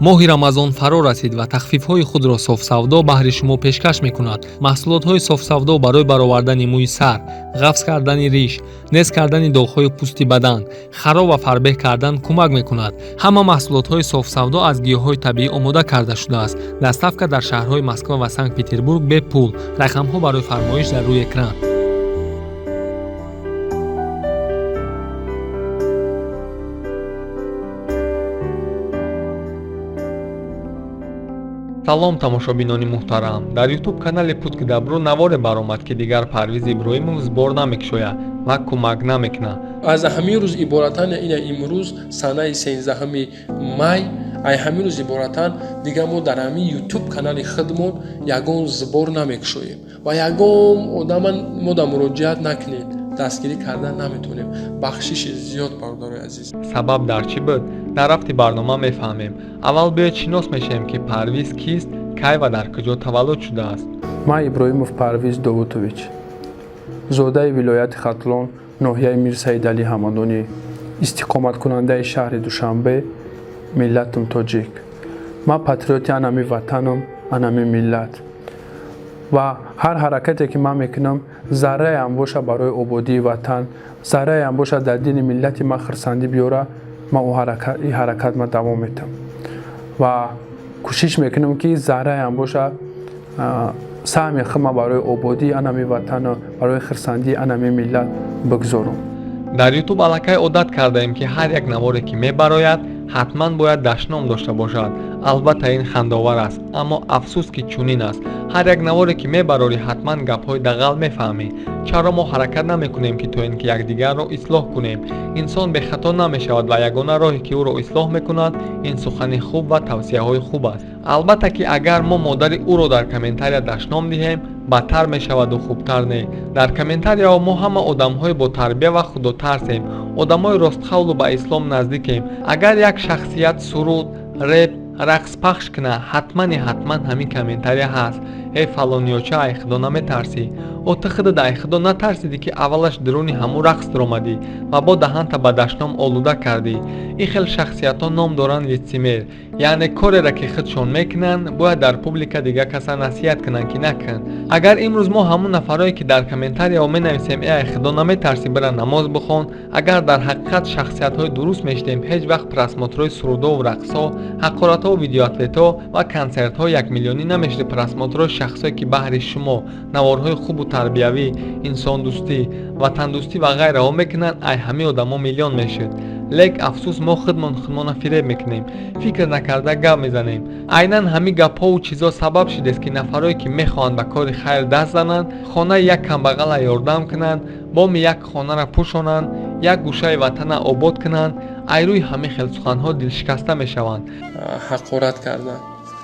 Моҳи Рамазон фаро расид ва тахфифҳои худро Софсавдо баҳри шумо пешкаш мекунад. Маҳсулотҳои Софсавдо барои баровардани мӯи сар, ғафз кардани риш, нез кардани доғҳои пӯсти бадан, хароб ва фарбеҳ кардан кӯмак мекунад. Ҳама маҳсулотҳои Софсавдо аз гиёҳҳои табиӣ омода карда шудааст. Доставка дар шаҳрҳои Москва ва Санкт Петербург бепул. Рақамҳо барои фармоиш дар рӯи экран. Салом, тамошобинони муҳтарам. Дар Ютуб канали «Путь к добру» наворе баромад, ки дигар Парвиз Иброҳимов сбор намекушояд ва кӯмак намекунад. Аз ҳамин рӯз иборатан, ина имрӯз санаи 13 май, ай ҳамин рӯз иборатан дигар мо дар ҳамин Ютуб канали худмон ягон сбор намекушоем ва ягон одама мо дар муроҷиат накунед, дастгирӣ кардан наметавонем. Бахшиши зиёд, бародарои азиз. Сабаб дар чӣ буд, дар рафти барнома мефаҳмем. Аввал биёед шинос мешавем, ки Парвиз кист, кай ва дар куҷо таваллуд шудааст. Ман Иброҳимов Парвиз Довутович, зодаи вилояти Хатлон, ноҳияи Мирсаидалӣ Ҳамадонӣ, истиқоматкунандаи шаҳри Душанбе, миллатам тоҷик. Ман патриоти анами ватанам, анами миллат ва ҳар ҳаракате, ки ман мекунам, зарраеам боша барои ободии ватан, зарраеам боша дар дини миллати ман хурсандӣ биёра, ман ин ҳаракат ма давом метам ва кӯшиш мекунам, ки зарраеам боша саҳми худма барои ободии анами ватану барои хурсандии анами миллат бигзорам. Дар Ютуб аллакай одат кардаем, ки ҳар як наворе, ки мебарояд, ҳатман бояд дашном дошта бошад. Албатта, ин хандовар аст, аммо афсӯс, ки чунин аст. Ҳар як наворе, ки мебарорӣ, ҳатман гапҳои дағал мефаҳмӣ. Чаро мо ҳаракат намекунем, ки то ин ки якдигарро ислоҳ кунем? Инсон бехато намешавад ва ягона роҳе, ки ӯро ислоҳ мекунад, ин сухани хуб ва тавсияҳои хуб аст. Албатта, ки агар мо модари ӯро дар комментария дашном диҳем, бадтар мешаваду хубтар не. Дар комментарияҳо мо ҳама одамҳои ботарбия ва худотарсем, одамои ростқавлу ба ислом наздикем. Агар як шахсият суруд, реп, рақс пахш кунад, ҳатмани ҳатман ҳамин комментария ҳаст: «Эй фалониёча, ай худо наметарсӣ? О, ту худат ай худо натарсидӣ, ки аввалаш дуруни ҳамун рақс дуромадӣ ва бо даҳанта ба дашном олуда кардӣ?» Ин хел шахсиятҳо ном доранд лицемер, яъне кореро, ки худшон мекунанд, бояд дар публика дигар каса насиҳат кунанд, ки накун. Агар имрӯз мо ҳамун нафарое, ки дар комментарияҳо менависем: «Э, ай худо наметарсӣ? Бира намоз бихон», агар дар ҳақиқат шахсиятҳои дуруст мешудем, ҳеҷ вақт просмотрҳои сурудову рақсҳо, ҳақоратҳову видеоответҳо ва консертҳои якмиллионӣ намешуд. Просмотрҳои шахсое, ки баҳри шумо наворҳои хубу тарбиявӣ, инсондӯстӣ, ватандӯстӣ ва ғайраҳо мекунанд, ай ҳамин одамо миллион мешуд. Лек афсӯс, мо худмон худмона фиреб мекунем, фикр накарда гап мезанем. Айнан ҳамин гапҳову чизҳо сабаб шудест, ки нафарое, ки мехоҳанд ба кори хайр даст зананд, хонаи як камбағала ёрдам кунанд, боми як хонаро пӯшонанд, як гӯшаи ватана обод кунанд, ай рӯи ҳамин хел суханҳо дилшикаста мешаванд. Ҳақорат кардан,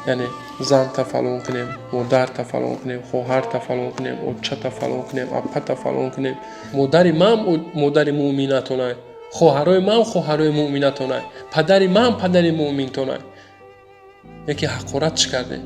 яъне занта фалон кунем, модарта фалон кунем, хоҳарта фалон кунем, очата фалон кунем, апата фалон кунем. Модари ман модари муъминатонай, хоҳарои ман хоҳарои муъминатонай, падари ман падари муъминтонай. Яке ҳақорат чӣ кардем?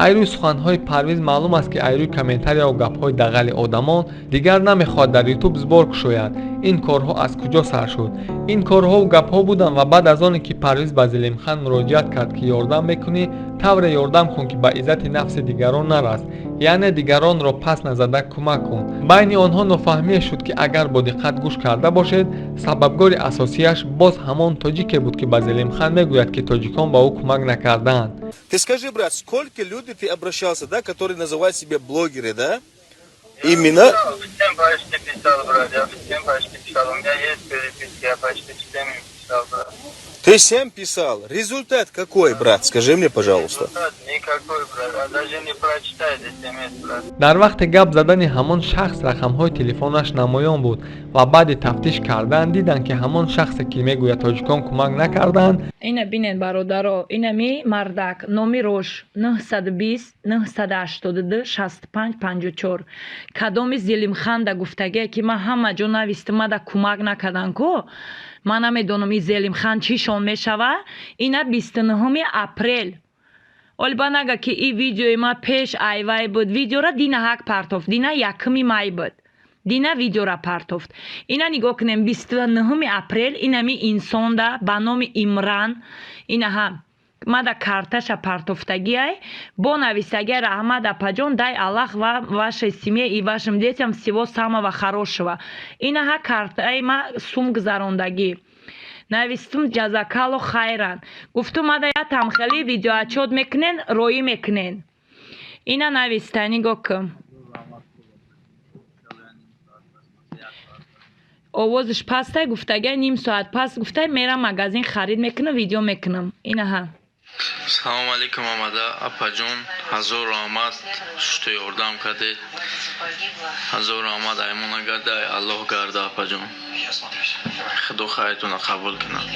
Ай рӯи суханҳои Парвиз маълум аст, ки ай рӯи комментарияу гапҳои дағали одамон дигар намехоҳад дар Ютуб сбор кушояд. Ин корҳо аз куҷо сар шуд? Ин корҳову гапҳо буданд ва баъд аз оне, ки Парвиз ба Зелимхан муроҷиат кард, ки ёрдам мекунӣ, тавре ёрдам кун, ки ба иззати нафси дигарон нараст, яъне дигаронро пас назада кӯмак кун. Байни онҳо нофаҳмие шуд, ки агар бо диққат гӯш карда бошед, сабабгори асосияш боз ҳамон тоҷике буд, ки ба Зелимхан мегӯяд, ки тоҷикон ба ӯ кӯмак накардаанд. Ты скажи, брат, сколько людей ты обращался, да, которые называют себя блогеры, да? Именно. Всем почти писал, брат, я всем почти писал. У меня есть переписки, я почти всем им писал, брат. Ты всем писал. Результат какой, брат? Скажи мне, пожалуйста. Результат никакой, брат. А даже не прочитает смс, брат. Дар вақти гап задани ҳамон шахс рақамҳои телефонаш намоён буд ва баъди тафтиш кардан диданд, ки ҳамон шахсе, ки мегӯяд, тоҷикон кӯмак накарданд. Ина бинед, бародаро, инами мардак номи рош 920 982 65 54. Кадоми Зелимханда гуфтагие, ки ман ҳама ҷо навистам, мада кӯмак накардан ку, ман намедонам, ин Зелимхан чишон мешава. Ина 29-уми апрел. Оли ба нага, ки и видеои ма пеш айвай буд. Видеора дина ҳак партофт, дина 1 май буд, дина видеора партофт. Ина нигоҳ кунем, 29-уми апрел инами инсонда ба номи Имран, инаҳа. Мада карташа партофтагиай, бо нависагия: «Раҳмат, апаҷон, дай Аллах вам, вашей семье и вашим детям всего самого хорошего». Инаҳа картаи ма, сум гузарондагӣ. Навистум: «Ҷазакалло хайран». Гуфтум: «Мада ятам хеле видеоотчёт мекунен, роӣ мекунен». Ина нависта, нигоҳ кун. Овозиш пастай, гуфтагиай, ним соат пас гуфтай, мерам магазин, харид мекунам, видео мекунам. Инаҳа. Салому алейкум, омада апаҷон, ҳазор раҳмат, что ёрдам кардед. Ҳазор раҳмат, аймона гарда, Аллоҳ гарда, апаҷон. Худо хайртона қабул кунад.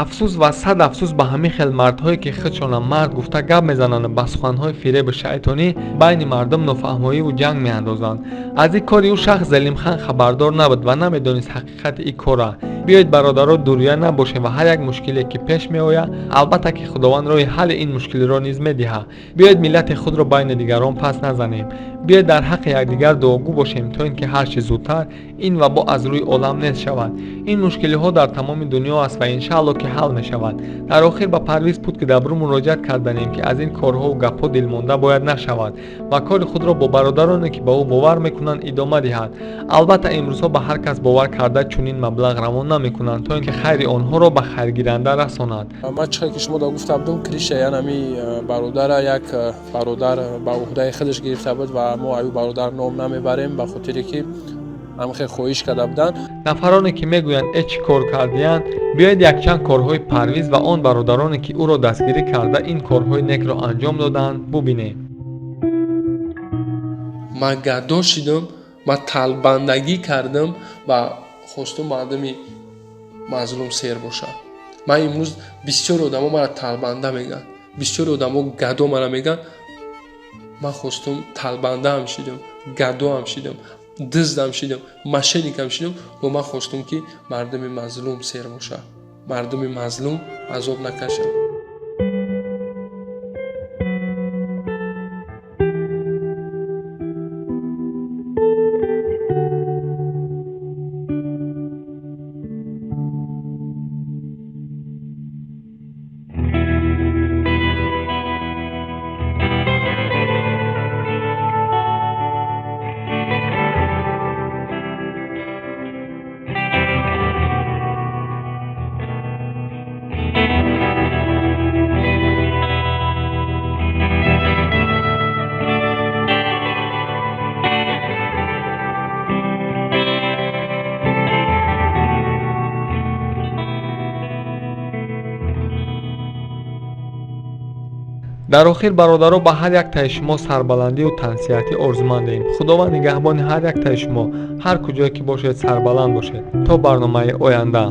Афсӯс ва сад афсӯс ба ҳамин хел мардҳое, ки худшона мард гуфта гап мезананд, ба суханҳои фиребу шайтонӣ байни мардум нофаҳмоиву ҷанг меандозанд. Аз ин кори ӯ шахс Зелимхан хабардор набуд ва намедонист ҳақиқати ин корра. Биёед, бародаро, дурӯя набошем ва ҳар як мушкиле ки пеш меояд, албатта ки Худованд роҳи ҳалли ин мушкилиро низ медиҳад. Биёед, миллати худро байни дигарон пас назанем. Биёед, дар ҳаққи якдигар дуогӯ бошем, то ин ки ҳарчи зудтар ин вабо аз рӯи олам нест шавад. Ин мушкилиҳо дар тамоми дунё аст ва иншаалло ки ҳал мешавад. Дар охир ба Парвиз Путки Добру муроҷиат карданем, ки аз ин корҳову гапҳо дилмонда бояд нашавад ва кори худро бо бародароне, ки ба ӯ бовар мекунанд, идома диҳад. Албатта, имрӯзҳо ба ҳар кас бовар карда чунин маблағ равон намекунанд, то ин ки хайри онҳоро ба хайргиранда расонад. Ман чӣ ки шумо да гуфта будум, крыша ян ами бародара як бародар ба уҳдаи худаш гирифта буд ва мо аю бародар ном намебарем, ба хотире ки ҳамхел хоҳиш карда буданд. Нафароне ки мегӯянд: «Э, чӣ кор кардиянд?» Биёед, якчанд корҳои Парвиз ва он бародароне, ки ӯро дастгирӣ карда, ин корҳои некро анҷом додаанд, бубинем. Ман гадо шидам, ман талбандагӣ кардам ва хостум мардуми мазлум сер бошад. Ман имрӯз бисёри одамо мара талбанда мегӯянд, бисёри одамо гадо мара мегӯянд. Ман хостум, талбандаам шидам, гадоам шидам, дуздам шидам, мошенник ам шидам ва ман хостум, ки мардуми мазлум сер бошад, мардуми мазлум азоб накашад. Дар охир, бародаро, ба ҳар яктаи шумо сарбаландию тансиҳатӣ орзумандем. Худованд нигаҳбони ҳар яктаи шумо. Ҳар куҷое ки бошед, сарбаланд бошед. То барномаи оянда.